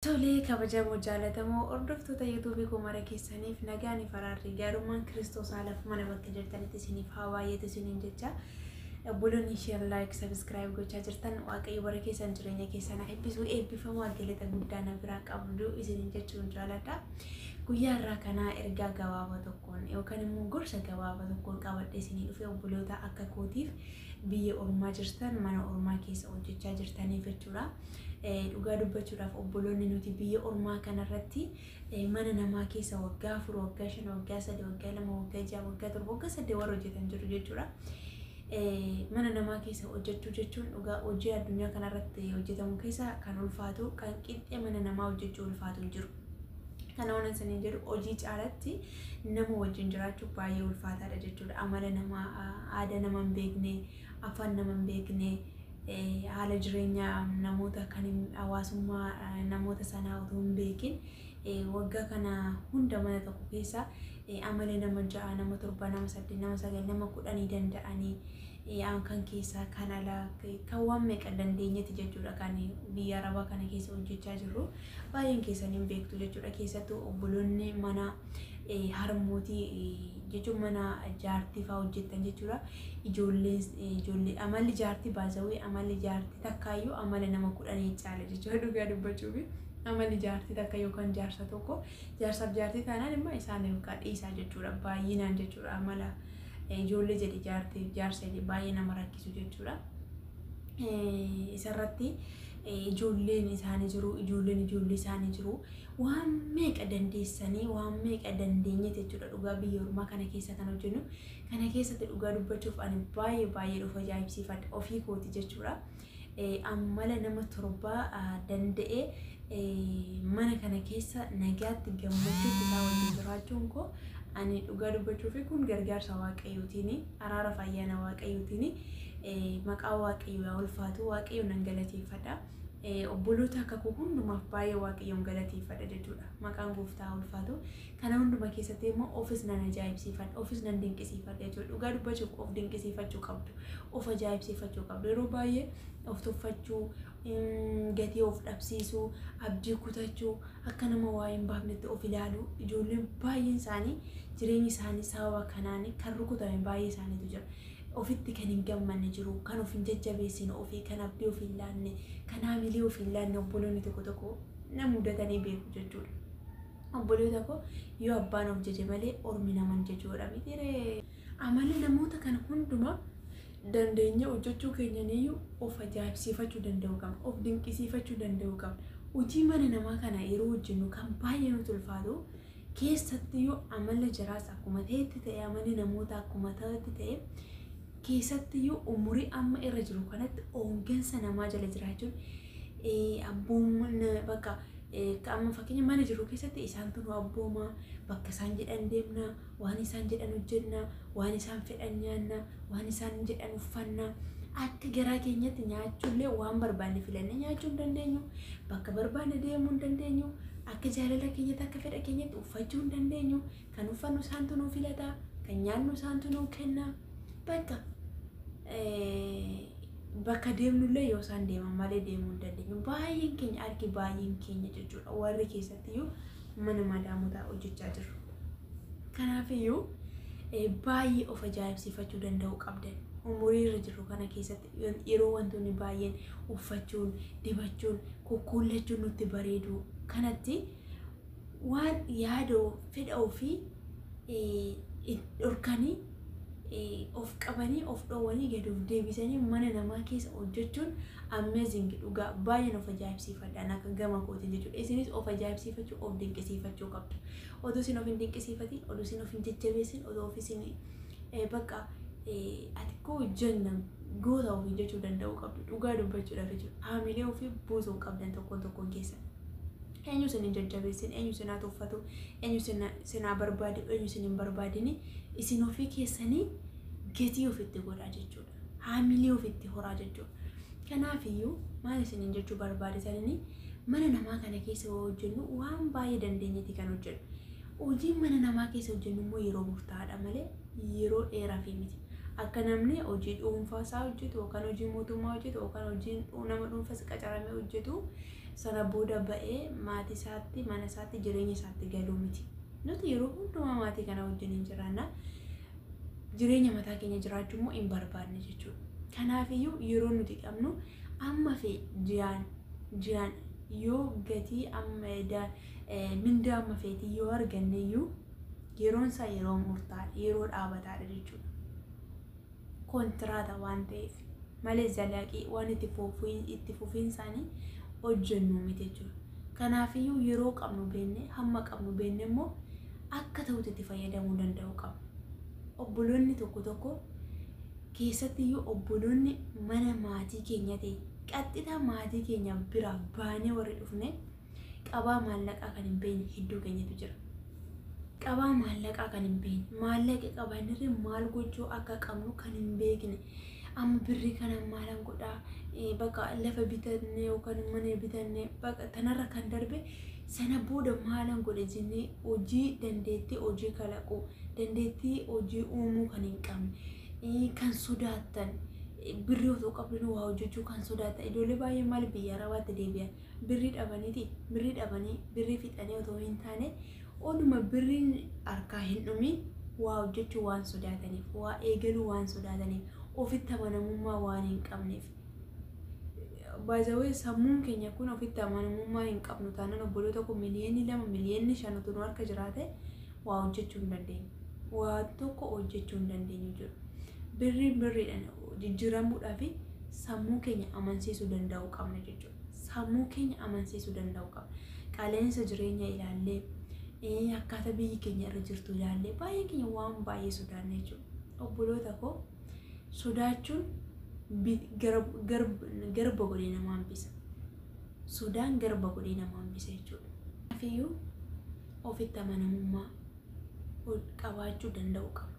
Tolee, kabajamoo jaallatamoo hordoftoota yuutuubii koo mara keessaniif nagaan faraarri gaarummaan Kiristoos haalaaf mana bakka jirtanitti isiniif haa baay'atu isiniin jecha. Obboloonni share, like, subscribe gochaa jirtan, Waaqayyo bara keessan jireenya keessan haa eebbisu. Eebbifamaa, galata guddaa na biraa qabdu isiniin jechuun jaaladha. Guyyaa irraa kanaa ergaa gabaabaa tokkoon yookaan immoo gorsa gabaabaa tokkoon qabadhee isinii dhufe, obboloota akka kootiif biyya ormaa jirtan, mana ormaa keessa hojjechaa jirtaniif jechuudha. Dhugaa dubbachuudhaaf, obboloonni nuti biyya ormaa kanarratti mana namaa keessa waggaa 4, waggaa 5, waggaa 3, waggaa 2, waggaa 6, waggaa 7, waggaa 8 warra hojjetan jiru jechuudha. Mana namaa keessa hojjechuu jechuun dhugaa hojii addunyaa kanarratti hojjetamu keessa kan ulfaatu, kan qixxee mana namaa hojjechuu ulfaatu hin jiru. Kana waan isiniin jedhu, hojii caalatti nama wajjin jiraachuu baay'ee ulfaataadha jechuudha. Amala namaa, aadaa nama hin beekne, afaan nama hin beekne, haala jireenya namoota kan hawaasummaa namoota sanaa utuu hin beekin waggaa kana hunda mana tokko keessa amala nama ja'a, nama torba, nama saddeet, nama sagal, nama 10 danda'anii kan keessaa kan alaa kan waan meeqa dandeenyeeti jechuudha kan biyya arabaa kana keessa hojjechaa jirru. Baay'een keessan hin beektu jechuudha. Keessattuu obboloonni mana harmootii jechuun mana jaartii fa'aa hojjettan jechuudha. Ijoollee ijoollee amalli jaartii baasawee, amalli jaartii takkaayyuu amala nama 10 caala jechuudha dhugaa dubbachuufi. Amalli jaartii takka yookaan jaarsa tokko, jaarsaaf jaartii taanaan immoo isaan yookaan dhiisaa jechuudha, baay'inaan jechuudha, amala ijoollee jedhi, jaartii jaarsa jedhi, baay'ee nama rakkisu jechuudha. Isarratti ijoolleen isaanii jiru, ijoolleen ijoollee isaanii jiru, waan meeqa dandeessanii, waan meeqa dandeenye jechuudha dhugaa biyya ormaa kana keessa kan hojjennu. Kana keessatti dhugaa dubbachuuf ani baay'ee baay'ee dhufa ajaa'ibsiifadha ofii kooti jechuudha. Amala nama torbaa danda'ee mana kana keessa nagaatti gammachuutti isaa wajjin jiraachuun koo, ani dhugaa dubbachuuf kun gargaarsa Waaqayyootiin, araara ayyaana Waaqayyootiin, maqaa Waaqayyoo yaa ulfaatu, Waaqayyo nan galateeffadha. Obboloota akka koo hundumaaf baay'ee Waaqayyoon galateeffadha jechuudha. Maqaan Gooftaa ulfaatu. Kana hunduma keessatti immoo ofis nan ajaa'ibsiifadha, ofis nan dinqisiifadha jechuudha. Dhugaa dubbachuuf of dinqisiifachuu qabdu, of ajaa'ibsiifachuu qabdu. Yeroo baay'ee of tuffachuu, gatii of dhabsiisuu, abdii kutachuu, akka nama waa hin baafnetti of ilaaluu, ijoolleen baay'een isaanii jireenyi isaanii sababa kanaan kan rukutame baay'ee isaaniitu jira. Ofitti kan hin gammanne jiru, kan of hin jajjabeessine ofii, kan abdii of hin laanne, kan haamilee of hin laanne obboloonni tokko tokko na mudatanii beeku jechuudha. Obboloota koo, yoo abbaan of jaje malee ormi nama hin jajuudha miti. Amala namoota kana hundumaa dandeenyee hojjechuu keenyaniyyuu of ajaa'ibsiifachuu danda'uu qabna. Of dinqisiifachuu danda'uu qabna. Hojii mana namaa kana yeroo hojjennu kan baay'ee nutti ulfaatu keessattiyyuu amala jiraas akkuma ta'etti ta'e, amalli namoota akkuma ta'etti ta'e, keessattiyyuu umurii amma irra jiru kanatti hooggansa namaa jala jiraachuun, abboomman bakka amma fakkeenya mana jiru keessatti isaantu nu abbooma, bakka isaan jedhan deemna, waan isaan jedhan hojjenna, waan isaan fedhan nyaanna, waan isaan jedhan uffanna. Akka garaa keenyatti nyaachuullee waan barbaanne filannee nyaachuu hin dandeenyu, bakka barbaanne deemuu hin dandeenyu, akka jaalala keenyatti, akka fedha keenyatti uffachuu hin dandeenyu. Kan uffannu isaantu nuu filata, kan nyaannu isaantu nuu kenna. Bakka bakka deemnullee yoo isaan deeman malee deemuu hin dandeenyu. Baay'een keenya argi, baay'een keenya jechuudha warri keessattiyyuu mana madaamotaa hojjechaa jiru. Kanaafiyyuu baay'ee of ajaa'ibsiifachuu danda'uu qabdan. Umurii irra jirru kana keessatti yeroo wantoonni baay'een uffachuun, dibachuun, kukkuullachuun nutti bareedu kanatti waan yaada fedha ofii dhorkanii, of qabanii, of dhoowwanii, gadi of deebisanii mana namaa keessa hojjechuun amazing, dhugaa baay'een of ajaa'ibsiifadhaan akka gama kootiin jechuudha. Isinis of ajaa'ibsiifachuu, of dinqisiifachuu qabdu. Oduu isin of hin dinqisiifatin, oduu isin of hin jajjabeessin, oduu of isin bakka ati koo jenna goota ofii jechuu danda'uu qabdu dhugaa dubbachuudhaaf jechuudha. Haamilee ofii buusuu hin qabdan tokkoon tokkoon keessa. Eenyu isin hin jajjabeessin, eenyu isin haa tuffatu, eenyu isin haa barbaadu, eenyu isin hin barbaadini, isin ofii keessanii gatii ofitti godhaa jechuudha. Haamilee ofitti horaa jechuudha. Kanaafiyyuu maal isiniin jechuu barbaadisanii, mana namaa kana keessa yoo hojjennu waan baay'ee dandeenyeeti kan hojjennu. Hojiin mana namaa keessa hojjennu immoo yeroo murtaa'aadha malee yeroo dheeraaf miti. Akka namni hojii dhuunfaa isaa hojjetu yookaan hojii mootummaa hojjetu yookaan hojii nama dhuunfaas qacaramee hojjetu Sana booda ba'ee maatii isaatti, mana isaatti, jireenya isaatti galuu miti. Nuti yeroo hundumaa maatii kana wajjin hin jiraanna. Jireenya mataa keenya jiraachuu immoo hin barbaanne jechuudha. Kanaafiyyuu yeroo nuti qabnu amma fi ji'aan yoo gatii amma mindaa amma feetii yoo arganne iyyuu yeroon isaa yeroo murtaa'aadha, yeroo dhaabataadha jechuudha. Kontiraata waan ta'eef malee zalaaqii waan itti fufiinsaanii hojjennu miti jechuudha. Kanaafiyyuu yeroo qabnu beenne, hamma qabnu beenne immoo akka ta'utti itti fayyadamuu danda'uu qabna. Obboloonni tokko tokko, keessattiyyuu obboloonni mana maatii keenya ta'e, qaxxita maatii keenya biraa baanee warri dhufne, qabaa maallaqaa kan hin beekne hedduu keenyatu jira. Qabaa maallaqaa kan hin beekne, maallaqa qabanirra maal gochuu akka qabnu kan hin beekne, amma birrii kana maalan godhaa, bakka lafa bitanne yookaan mana bitanne, bakka tanarra kan darbe sana booda maalan godhe jennee hojii dandeettii hojii kalaquu, dandeettii hojii uumuu kan hin qabne, kan sodaattan, birrii otoo qabdan waa hojjechuu kan sodaattan. Ijoollee baay'ee maal biyya arabaatti deebi'an? Birrii dhabaniiti. Birrii dhabanii, birrii fixanii otoo hin taane, oduma birriin harkaa hin dhumin waa hojjechuu waan sodaataniif, waa eegaluu waan sodaataniif, ofitti amanamummaa waan hin qabneef. Baay'ee sammuun keenya kun ofitti amanamummaa hin qabnu taanaan, obboloota kun, miliyoonni 2, miliyoonni 5 utuu nu harka jiraate waa hojjechuu hin dandeenyu. Waa tokko hojjechuu hin dandeenyu jiru. Birriin birriidhaan jijjiiramuudhaaf sammuu keenya amansiisuu danda'uu qabna jechuudha. Sammuu keenya amansiisuu danda'uu qabna. Qaala'insa jireenya ilaallee, akkaataa biyyi keenya irra jirtu ilaallee, baay'een keenya waan baay'ee sodaanna jechuudha. Obboloota koo, sodaachuun garba godhee nama hambisa. Sodaan garba godhee nama hambisa jechuudha. Kanaafiyyuu ofitti amanamummaa qabaachuu danda'uu qabna.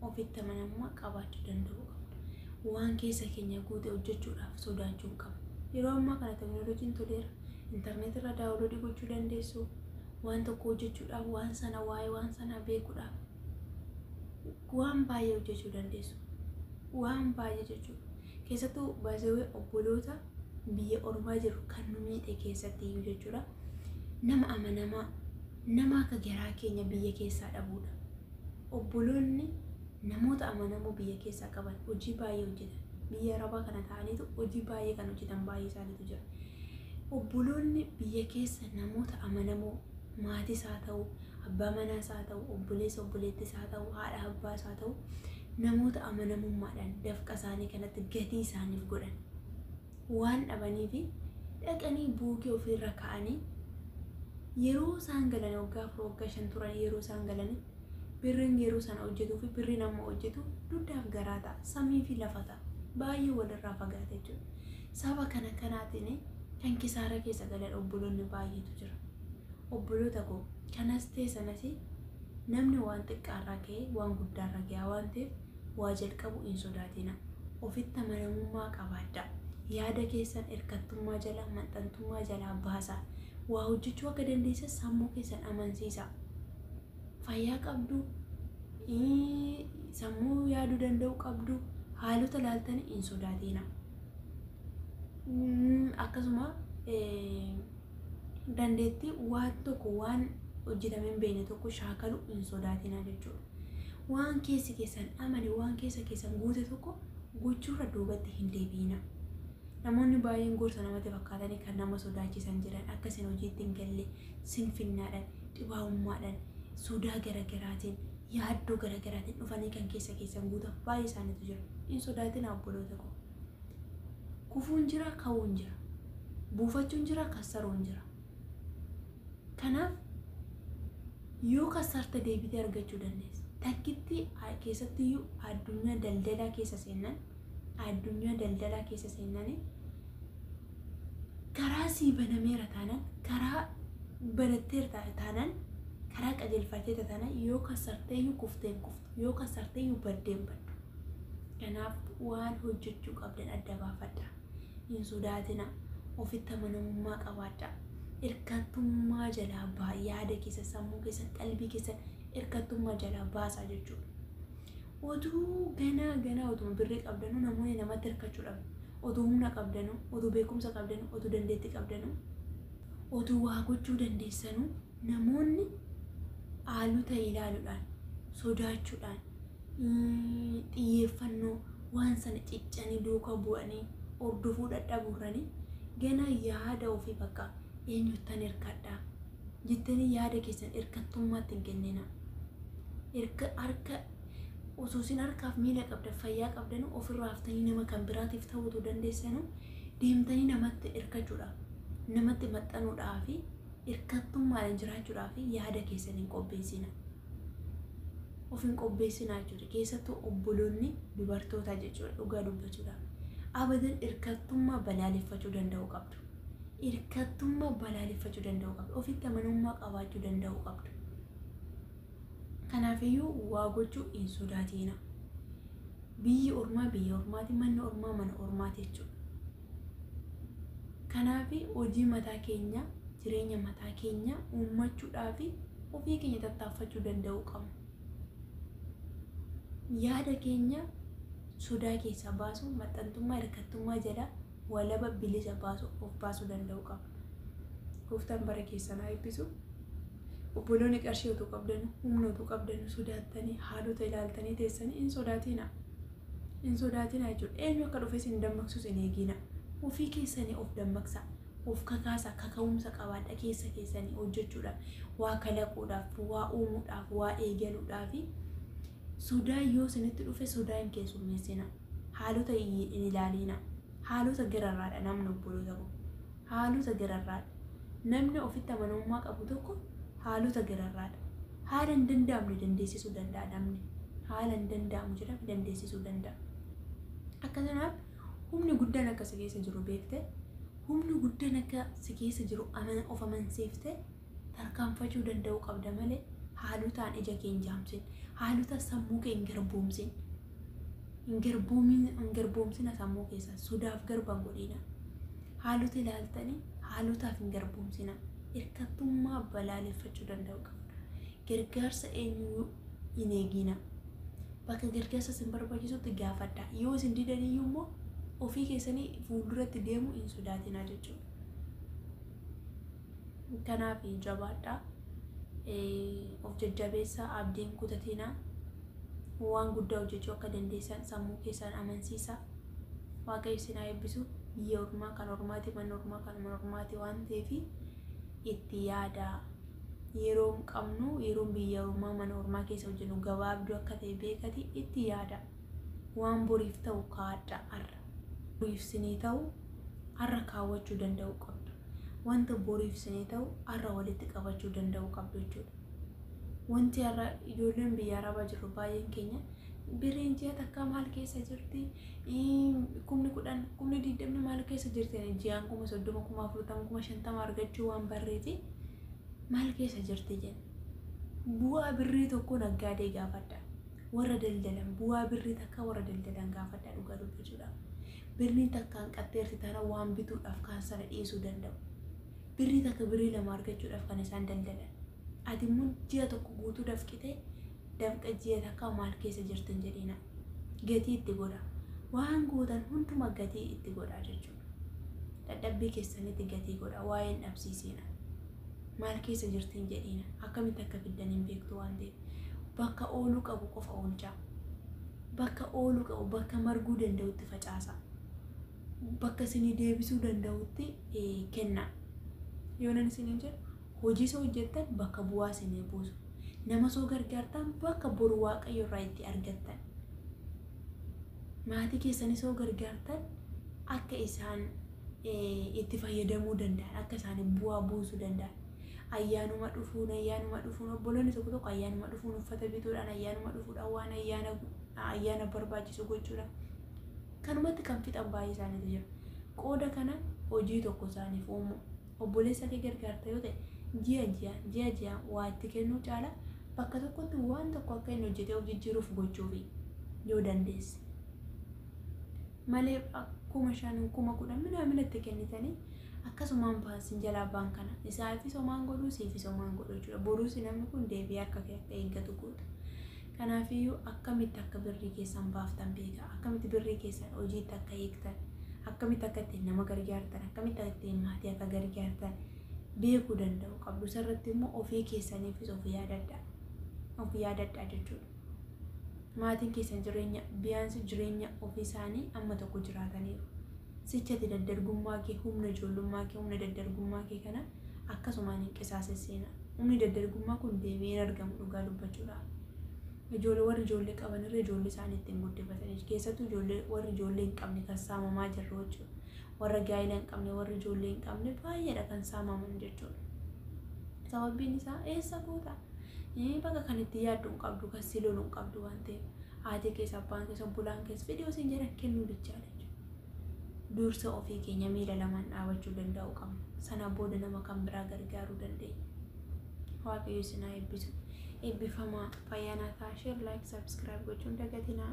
Ofitti amanamummaa qabaachuu danda'uu qabna. Waan keessa keenya guute hojjechuudhaaf sodaachuu hin qabnu. Yeroo ammaa kana teknooloojiin toleera. Intarneet irra download gochuu dandeessu. Waan tokko hojjechuudhaaf, waan sana, waa'ee waan sanaa beekuudhaaf waan baay'ee hojjechuu dandeessu. Waan baay'ee jechuudha. Keessattuu baay'ee obboloota biyya ormaa jiru kan nu miidhe keessatti iyyuu jechuudha. Nama amanamaa, nama akka garaa keenya biyya keessaa dhabuudha. Obboloonni namoota amanamoo biyya keessaa qaban hojii baay'ee hojjetan. Biyya arabaa kana ta'aniitu hojii baay'ee kan hojjetan baay'ee isaaniitu jira. Obboloonni biyya keessa namoota amanamoo, maatiis haa ta'u, abbaa manaas haa ta'u, obboleessa obboleettis haa ta'u, haadha abbaas haa ta'u, namoota amanamummaadhaan dafqa isaanii kanatti gatii isaaniif godhan waan dhabanii fi dhaqanii buukii ofiirra ka'anii yeroo isaan galan waggaa 4, waggaa 5 turan, yeroo isaan galanitti birriin yeroo sana hojjetuu fi birriin amma hojjetu dugdaaf garaa ta'a, samii fi lafa ta'a, baay'ee walirraa fagaata jechuudha. Saba kana kanaatiin kan kisaara keessa galan obboloonni baay'eetu jira. Obboloota koo, kanas ta'e sanas namni waan xiqqaarraa ka'ee waan guddaarra gahaa waan ta'eef waa jalqabu hin sodaatina. Ofitti amanamummaa qabaadhaa. Yaada keessan hirkattummaa jalaa, maxxantummaa jalaa baasaa. Waa hojjechuu akka dandeessan sammuu keessan amansiisaa. Fayyaa qabdu, sammuu yaaduu danda'u qabdu, haalota laaltanii hin sodaatina. Akkasuma dandeettii waan tokko, waan hojjetamee hin beekne tokko shaakaluu hin sodaatina jechuudha. Waan keessi keessan amane, waan keessa keessan guute tokko gochuurra duubatti hin deebi'ina. Namoonni baay'een gorsa namatti fakkaatanii kan nama sodaachisan jiran, akka isin hojiitti hin galle sinfinnaadhaan, dhibaa'ummaadhaan, sodaa garaagaraatiin, yaaddoo garaagaraatiin dhufanii kan keessa keessan guutan baay'ee isaaniitu jira. Hin sodaatina, obboloota koo. Kufuun jira, ka'uun jira. Buufachuun jira, kassaruun jira. Kanaaf yoo kassarte deebitee argachuu dandeessa. Takkitti keessattiyyuu addunyaa daldalaa keessa seennan, addunyaa daldalaa keessa seennanii karaa sii banameera taanaan, karaa banatteera taanaan, karaa qajeelfatteera taanaan, yoo kassarteeyyuu kufteen kuftu, yoo kassarteeyyuu baddeen baddu. Kanaaf waan hojjechuu qabdan adda baafadha. Hin sodaatina. Ofitti amanamummaa qabaadha. Hirkattummaa jalaa baa, yaada keessa, sammuu keessa, qalbii keessa hirkattummaa jalaa baasaa jechuudha. Otuu ganaa ganaa otuma birrii qabdanuu namoonni namatti hirkachuu dhabu. Otuu humna qabdanuu, otuu beekumsa qabdanuu, otuu dandeettii qabdanuu. Otuu waa gochuu dandeessanuu namoonni haalota ilaaluudhaan, sodaachuudhaan, xiyyeeffannoo waan sana ciccanii duukaa bu'anii hordofuu dadhabuurranii gana yaada ofii bakka eenyuttan hirkadhaa jettanii yaada keessan hirkattummaatti hin kennina. Harka osoo isin harkaaf miila qabdan, fayyaa qabdan, ofirraa haftanii nama kan biraatiif ta'uu dandeessanuu deemtanii namatti hirkachuudhaaf, namatti maxxanuudhaa fi hirkattummaadhaan jiraachuudhaaf yaada keessan hin qopheessina. Of hin qopheessinaa jechuudha. Keessattuu obboloonni dubartootaa jechuudha, dhugaa dubbachuudhaaf. Abadan hirkattummaa balaaleffachuu danda'uu qabdu. Hirkattummaa balaaleffachuu danda'uu qabdu. Ofitti amanamummaa qabaachuu danda'uu qabdu. Kanaafiyyuu waa gochuu hin sodaatina. Biyyi ormaa biyya ormaati, manni ormaa mana ormaati jechuudha. Kanaaf hojii mataa keenya, jireenya mataa keenya uummachuudhaa fi ofii keenya tattaaffachuu danda'uu qabna. Yaada keenya sodaa keessaa baasu, maxxantummaa hirkattummaa jala walaba bilisa baasu, of baasuu danda'uu qabna. Gooftaan bara keessan haa eebbisu. Obboloonni qarshii otoo qabdan, humna otoo qabdan, sodaattanii haalota ilaaltanii teessanii hin sodaatina. Hin sodaatina jechuudha. Eenyu akka dhufe isin dammaqsus hin eegina. Ofii keessanii of dammaqsa. Of kakaasa, kaka'umsa qabaadha keessa keessanii hojjechuudhaaf, waa kalaquudhaaf, waa uumuudhaaf, waa eegaluudhaaf. Sodaa yoo isinitti dhufe sodaa hin keessummeessina. Haalota hin ilaalina. Haalota gararraadha namni, obboloota koo. Haalota gararraadha. Namni ofitti amanamummaa qabu tokko haalota gararraadha. Haala hin danda'amne dandeessisuu danda'a namni. Haala hin danda'amu jedhame dandeessisuu danda'a. Akkasumas humni guddaan akka si keessa jiru beekte, humni guddaan akka si keessa jiru of amansiifte tarkaanfachuu danda'uu qabda malee haalotaan ija kee hin jaamsin. Haalota sammuu kee hin garboomsin. Hin garboomsina sammuu keessa, sodaaf garba hin godhina. Haalota ilaaltanii haalotaaf hin garboomsina. Hirkattummaa balaaleffachuu danda'uu qabda. Gargaarsa eenyuyyuu hin eegina. Bakka gargaarsa isin barbaachisutti gaafadha. Yoo isin didaniyyuu immoo ofii keessanii fuulduratti deemuu hin sodaatinaa jechuudha. Kanaaf jabaadhaa. Of jajjabeessaa, abdiin kutatinaa. Waan guddaa hojjechuu akka dandeessan sammuu keessan amansiisaa. Waaqayyo isin haa eebbisu. Biyya ormaa kan ormaati, mana ormaa kan mana ormaati waan ta'eef itti yaadaa. Yeroon qabnu, yeroon biyya ormaa mana ormaa keessa hojjennu gabaabduu akka ta'e beekati itti yaada. Waan boriif ta'u kaa'adha har'a. Boriif isinii ta'u har'a kaawwachuu danda'uu qabdu. Wanta boriif isinii ta'u har'a walitti qabachuu danda'uu qabdu jechuudha. Wanti har'a ijoolleen biyya arabaa jirru baay'een keenya birriin ji'a takkaa maal keessa jirti? 10,000, 20,000 maal keessa jirti? Ji'aan 30,000, 40,000, 50,000 argachuu waan barreeti maal keessa jirti jenna. Bu'aa birrii tokko naggaadee gaafadha. Warra daldalan, bu'aa birrii takka warra daldalan gaafadha dhugaa dubbachuudhaaf. Birriin takkaan qatteerti taana waan bituudhaaf kaan sana dhiisuu danda'u. Birrii takka, birrii lama argachuudhaaf kan isaan daldalan. Ati immoo ji'a tokko guutuu dafqitee dafqa ji'a takka maal keessa jirtin jedhina. Gatii itti godha. Waan gootan hunduma gatii itti godha jechuudha. Dadhabbii keessanitti gatii godha. Waa'ee hin dhabsiisina. Maal keessa jirtin jedhina. Akkamitti akka fiddan hin beektu waan ta'eef. Bakka ooluu qabu qofa oolchaa. Bakka ooluu qabu, bakka marguu danda'utti facaasa. Bakka isinii deebisuu danda'utti kenna. Yoo nan isiniin jedhu, hojii isa hojjettan bakka bu'aa isinii buusu. Nama soo gargaartan bakka boru Waaqayyo irraa itti argattan. Maatii keessanii soo gargaartan akka isaan itti fayyadamuu danda'an, akka isaan bu'aa buusuu danda'an. Ayyaanuma dhufuun obboloonni tokko tokko ayyaanuma dhufuun uffata bituudhaan, ayyaanuma dhufuudhaan waan ayyaana barbaachisu gochuudhaan kanumatti kan fixan baay'ee isaaniitu jira. Qooda kana hojii tokko isaaniif uumu. Obboleessa kee gargaarta yoo ta'e, ji'a ji'aan ji'a ji'aan waa itti kennuu caala bakka tokkotti waan tokko akka inni hojjetee of jijjiiruuf gochuufi yoo dandeesse. Malee 5,000, 10,000 minaa itti kennitanii akkasumaan baasiin jalaa ba'an kana isaafis homaan godhuu, siifis homaan godhuu jechuudha. Boruus namni kun deebi'ee harka kee akka eeggatu goota. Kanaafiyyuu akkamitti akka birrii keessan baaftan beeka. Akkamitti birrii keessan hojiitti akka eegtan, akkamitti akka ittiin nama gargaartan, akkamitti akka ittiin maatii akka gargaartan. Beekuu danda'u qabdu. Isarratti immoo ofii keessaniifis of yaadadhaa. Of yaadadhaa jechuudha. Maatiin keessan jireenya biyaansi jireenya ofii isaanii amma tokko jiraataniiru. Sichati daddargummaa kee, humna ijoollummaa kee, humna daddargummaa kee kana akkasumaan hin qisaasesseena. Humni daddargummaa kun deebi'ee hin argamu dhugaa dubbachuudhaaf. Ijoollee, warri ijoollee qaban irra ijoollee isaanii ittiin guddifatanii, keessattuu ijoollee, warri ijoollee hin qabne kan saamamaa jirru jechuudha. Warra gaa'ela hin qabne, warri ijoollee hin qabne baay'eedha kan saamaman jechuudha. Sababiin isaa eessa goota? Bakka kan itti yaaddu hin qabdu, kan si lolu hin qabdu waan ta'eef, haati keessa, abbaan keessa, obbolaan keessa fedhii osoo hin jedhan kennuu bichaadha jechuudha. Dursa ofii keenya miila lamaan dhaabachuu danda'uu qabna. Sana booda nama kan biraa gargaaruu dandeenya. Waaqayyo isin haa eebbisu. Eebbifamaa, fayyaa naa ta'a. Share, like, subscribe gochuun dagatinaa.